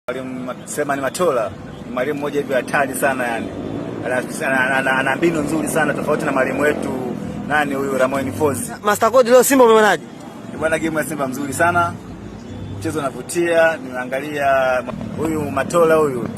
Mwalimu Selemani Matola ni mwalimu mmoja hivi hatari sana yani. Ana mbinu nzuri sana tofauti na mwalimu wetu nani huyu Ramon Fozi. Master Code, leo Simba umeonaje? Bwana, game ya Simba mzuri sana. Mchezo unavutia, nimeangalia huyu Matola huyu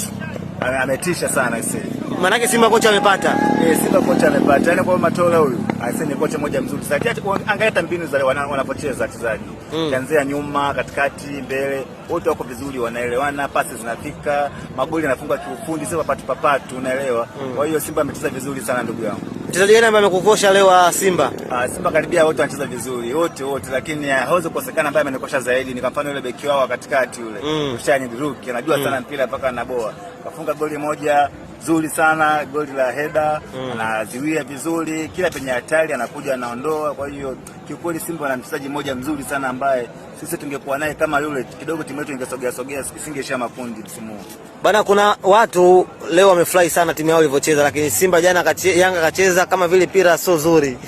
ametisha sana ise. Manake Simba kocha amepata. Eh, Simba kocha amepata. Yaani kwa Matola huyu, aise ni kocha mmoja mzuri sana. Angalia hata mbinu za wanapocheza wachezaji. Kuanzia nyuma, katikati, mbele, wote wako vizuri, wanaelewana, pasi zinafika, magoli yanafungwa kiufundi, sio papatu papatu, unaelewa. Kwa hiyo Simba amecheza vizuri sana ndugu yangu. Mchezaji gani ambaye amekukosha leo wa Simba? Simba karibia wote wanacheza vizuri, wote wote, lakini hawezi kukosekana ambaye amenikosha zaidi ni kwa mfano yule beki wao wa katikati yule. Rushine Ruki anajua sana mpira mpaka anaboa. Kafunga goli moja zuri sana, goli la header, anaziwia vizuri, kila penye hatari anakuja anaondoa. Kwa hiyo kiukweli Simba ana mchezaji mmoja mzuri sana ambaye sisi tungekuwa naye kama yule kidogo timu yetu ingesogea sogea, isingeishia makundi msimu huu. Bana, kuna watu leo wamefurahi sana timu yao ilivyocheza, lakini Simba jana Yanga kacheza kama vile pira sio zuri.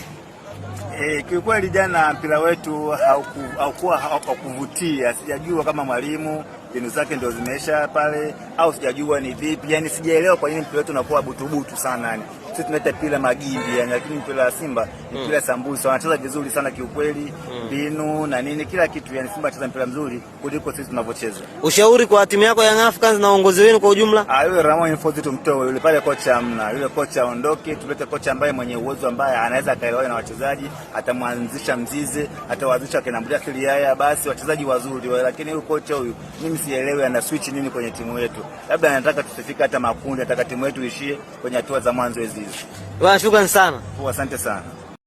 Kiukweli jana mpira wetu haukuwa haukuvutia. Sijajua kama mwalimu mbinu zake ndio zimeisha pale au sijajua ni vipi. Yani sijaelewa kwa nini mpira wetu unakuwa butubutu sana yani. Sisi tunaita mpira magimbi yani, lakini mpira wa Simba ni mpira sambusa. Wanacheza vizuri sana kiukweli, mbinu na nini kila kitu yani Simba anacheza mpira mzuri kuliko sisi tunavyocheza. Ushauri kwa timu yako Young Africans na uongozi wenu kwa ujumla? Yule Ramon Fozi tumtoe yule pale, kocha hamna. Yule kocha aondoke, tulete kocha ambaye mwenye uwezo ambaye anaweza akaelewana na wachezaji, atamwanzisha Mzize, atawaanzisha kina Abdul Yaya, basi wachezaji wazuri wale. Lakini huyu kocha huyu mimi sielewi ana switch nini kwenye timu yetu. Labda anataka tusifike hata makundi, anataka timu yetu ishie kwenye hatua za mwanzo hizi hizi. Bwana, shukrani sana. Asante sana.